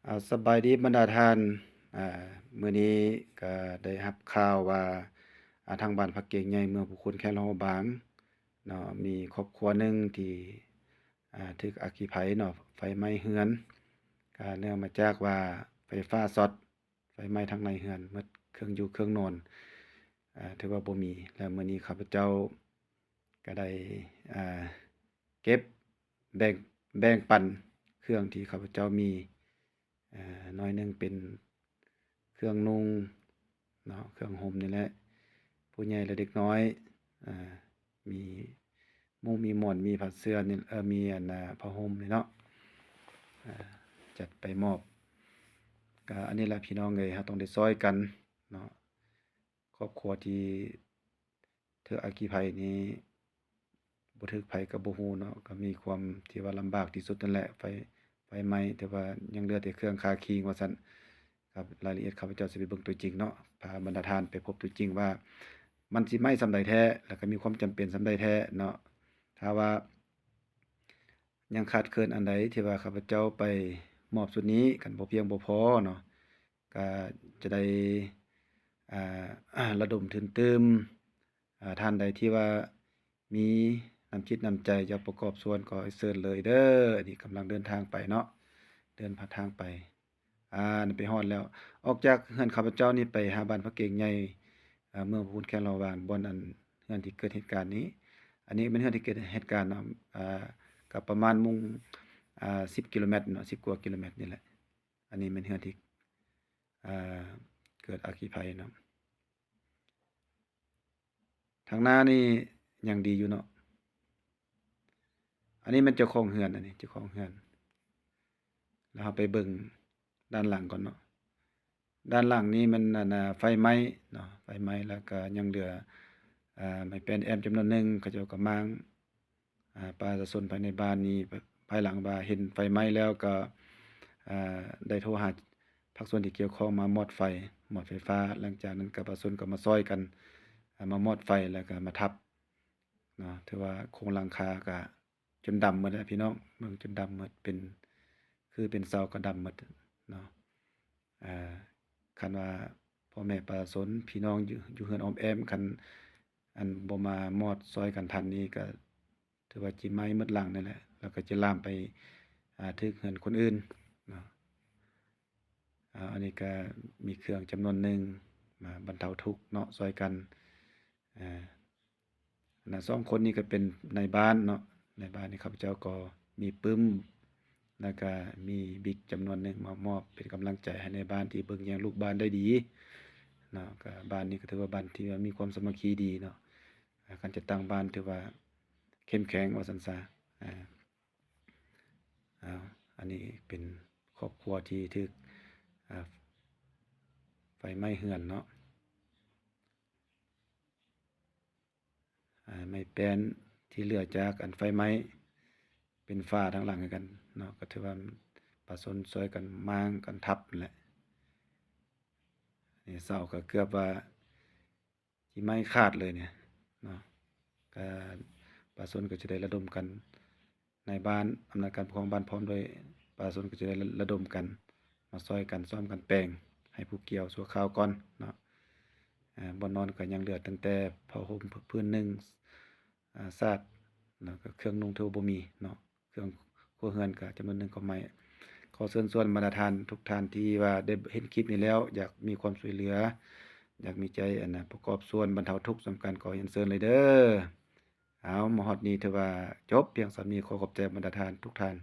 ອາ ສະບາຍດີບັນດາທ່ານ. ອາ ມື້ນີ້ກະໄດ້ຮັບຂ່າວວ່າ ອາ ທາງບ້ານພະເກງໃຫຍ່ ເມືອງພູຄູນ ແຂວງຫຼວງພະບາງເນາະ ມີຄອບຄົວໜຶ່ງທີ່ ອາ ຖືກອັກຄີໄພເນາະ ໄຟໄໝ້ເຮືອນ ກະເນື່ອງມາຈາກວ່າໄຟຟ້າຊັອດ ໄຟໄໝ້ທັງໃນເຮືອນ ໝົດເຄື່ອງຢູ່ເຄື່ອງນອນ ອາ ຖືວ່າບໍ່ມີ. ແລ້ວມື້ນີ້ຂ້າພະເຈົ້າກະໄດ້ ອາ ເກັບ ແບ່ງ ແບ່ງປັນເຄື່ອງທີ່ຂ້າພະເຈົ້າມີ ອາ ໜ້ອຍໜຶ່ງເປັນເຄື່ອງນຸ່ງເນາະ ເຄື່ອງຫົ່ມນີ້ແຫຼະ ຜູ້ໃຫຍ່ ແລະ ເດັກນ້ອຍ ອາ ມີມຸ້ງມີໝອນ ມີຜ້າເສື່ອນີ້ ເອີ ມີອັນ ອາ ຜ້າຫົ່ມນີ້ເນາະ ອາ ຈັດໄປມອບ. ກະອັນນີ້ແຫຼະພີ່ນ້ອງເອີຍ ເຮົາຕ້ອງໄດ້ຊ່ອຍກັນເນາະ. ຄອບຄົວທີ່ຖືກອັກຄີໄພນີ້ ບໍ່ຖືກໃຜກໍບໍ່ຮູ້ເນາະ ກໍມີຄວາມທີ່ວ່າລຳບາກທີ່ສຸດນັ້ນແຫຼະ. ໄຟ ໄຟໄໝ້ ແຕ່ວ່າຍັງເຫຼືອແຕ່ເຄື່ອງຄາຄີງວ່າຊັ້ນ. ຄັບ ລາຍລະອຽດຂ້າພະເຈົ້າຊິໄປເບິ່ງຕົວຈິງເນາະ ພາບັນດາທ່ານໄປພົບຕົວຈິງວ່າມັນຊິໄໝ້ສ່ຳໃດແທ້ ແລ້ວກໍມີຄວາມຈຳເປັນສ່ຳໃດແທ້ເນາະ. ຖ້າວ່າຍັງຂາດເຂີນອັນໃດທີ່ວ່າຂ້າພະເຈົ້າໄປມອບຊຸດນີ້ ຄັນບໍ່ພຽງບໍ່ພໍເນາະ ກະຈະໄດ້ ອາ ລະດົມທຶນຕື່ມ. ອາ ທ່ານໃດທີ່ວ່າມີນ້ຳຈິດນ້ຳໃຈຢາກປະກອບສ່ວນກໍເຊີນເລີຍເດີ. ອັນນີ້ກຳລັງເດີນທາງໄປເນາະ ເດີນຜ່ານທາງໄປ ອາ ໄປຮອດແລ້ວ. ອອກຈາກເຮືອນຂ້າພະເຈົ້ານີ້ໄປຫາບ້ານພະເກງໃຫຍ່ ອາ ເມືອງພູນ ແຂວງຫຼວງພະບາງ ບ່ອນອັນເຮືອນທີ່ເກີດເຫດການນີ້. ອັນນີ້ແມ່ນເຮືອນທີ່ເກີດເຫດການເນາະ ອາ ກໍປະມານມຸງ ອາ ສິບກິໂລແມັດເນາະ ສິບກວ່າກິໂລແມັດນີ້ແຫຼະ. ອັນນີ້ແມ່ນເຮືອນທີ່ ອາ ເກີດອັກຄີໄພເນາະ. ທາງໜ້ານີ້ຍັງດີຢູ່ເນາະ. ອັນນີ້ແມ່ນເຈົ້າຂອງເຮືອນ ອັນນີ້ເຈົ້າຂອງເຮືອນ. ແລ້ວເຮົາໄປເບິ່ງດ້ານຫຼັງກ່ອນເນາະ. ດ້ານຫຼັງນີ້ມັນ ອັນ ອາ ໄຟໄໝ້ເນາະ ໄຟໄໝ້ ແລ້ວກະຍັງເຫຼືອ ອາ ໄມ້ແປ້ນແອ້ມຈຳນວນໜຶ່ງ ເຂົາເຈົ້າກໍມ້າງ ອາ ປະຊາຊົນພາຍໃນບ້ານນີ້ ພາຍຫຼັງວ່າເຫັນໄຟໄໝ້ແລ້ວກໍ ອາ ໄດ້ໂທຫາພາກສ່ວນທີ່ກ່ຽວຂ້ອງມາມອດໄຟ ມອດໄຟຟ້າ. ຫຼັງຈາກນັ້ນກໍປະຊາຊົນກໍມາຊ່ອຍກັນ ອາ ມາມອດໄຟ ແລ້ວກໍມາທັບເນາະ. ຖືວ່າໂຄງຫຼັງຄາກໍຈົນດຳໝົດແຫຼະພີ່ນ້ອງ ເບິ່ງຈົນດຳໝົດ ເປັນ ຄືເປັນເສົາກໍດຳໝົດເນາະ. ອາ ຄັນວ່າພໍ່ແມ່ປະຊາຊົນ ພີ່ນ້ອງຢູ່ ຢູ່ເຮືອນອ້ອມແອ້ມ ຄັນ ອັນ ບໍ່ມາມອດຊ່ອຍກັນທັນນີ້ ກໍຖືວ່າຊິໄໝ້ໝົດຫຼັງນັ້ນແຫຼະ ແລ້ວກໍຈະລາມໄປ ອາ ຖືກເຮືອນຄົນອື່ນເນາະ. ອາ ອັນນີ້ກໍມີເຄື່ອງຈຳນວນໜຶ່ງມາບັນເທົາທຸກເນາະ ຊ່ອຍກັນ ອາ ນະ ສອງຄົນນີ້ກໍເປັນນາຍບ້ານເນາະ ນາຍບ້ານນີ້ ຂ້າພະເຈົ້າກໍມີປຶ້ມ ແລ້ວກະມີບິກຈຳນວນໜຶ່ງມາມອບເປັນກຳລັງໃຈໃຫ້ນາຍບ້ານທີ່ເບິ່ງແຍງລູກບ້ານໄດ້ດີເນາະ. ກະບ້ານນີ້ກໍຖືວ່າບ້ານທີ່ວ່າມີຄວາມສາມັກຄີດີເນາະ ການຈັດຕັ້ງບ້ານຖືວ່າເຂັ້ມແຂງວ່າຊັ້ນຊະ. ອາ ເອົາ ອັນນີ້ເປັນຄອບຄົວທີ່ຖືກ ອາ ໄຟໄໝ້ເຮືອນເນາະ. ອາ ໄມ້ແປ້ນທີ່ເຫຼືອຈາກອັນໄຟໄໝ້ເປັນຝາທາງຫຼັງຄືກັນເນາະ ກໍຖືວ່າປະຊາຊົນຊ່ວຍກັນມ້າງກັນທັບນັ້ນແຫຼະ. ນີ້ເສົາກໍເກືອບວ່າຊິໄໝ້ຂາດເລີຍນີ້ເນາະ. ກໍປະຊາຊົນກໍຈະໄດ້ລະດົມກັນ ນາຍບ້ານ ອຳນາດການປົກຄອງບ້ານ ພ້ອມດ້ວຍປະຊາຊົນກໍຈະໄດ້ລະ ລະດົມກັນມາຊ່ອຍກັນສ້ອມກັນແປງໃຫ້ຜູ້ກ່ຽວຊົ່ວຄາວກ່ອນເນາະ. ອາ ບ່ອນນອນກໍຍັງເຫຼືອຕັ້ງແຕ່ຜ້າຫົ່ມຜືນໜຶ່ງ ອາ ສາດ ແລ້ວກໍເຄື່ອງນຸ່ງຖືວ່າບໍ່ມີເນາະ ເຄື່ອງຄົວເຮືອນກໍຈຳນວນໜຶ່ງກໍໄໝ້. ຂໍເຊີນຊວນບັນດາທ່ານທຸກທ່ານທີ່ວ່າໄດ້ເຫັນຄລິບນີ້ແລ້ວ ຢາກມີຄວາມຊ່ວຍເຫຼືອ ຢາກມີໃຈ ອັນນະ ປະກອບສ່ວນບັນເທົາທຸກສ່ຳກັນ ກໍຮຽນເຊີນເລີຍເດີ. ເອົາ ມາຮອດນີ້ຖືວ່າຈົບພຽງສ່ຳນີ້ ຂໍຂອບໃຈບັນດາທ່ານທຸກທ່ານ.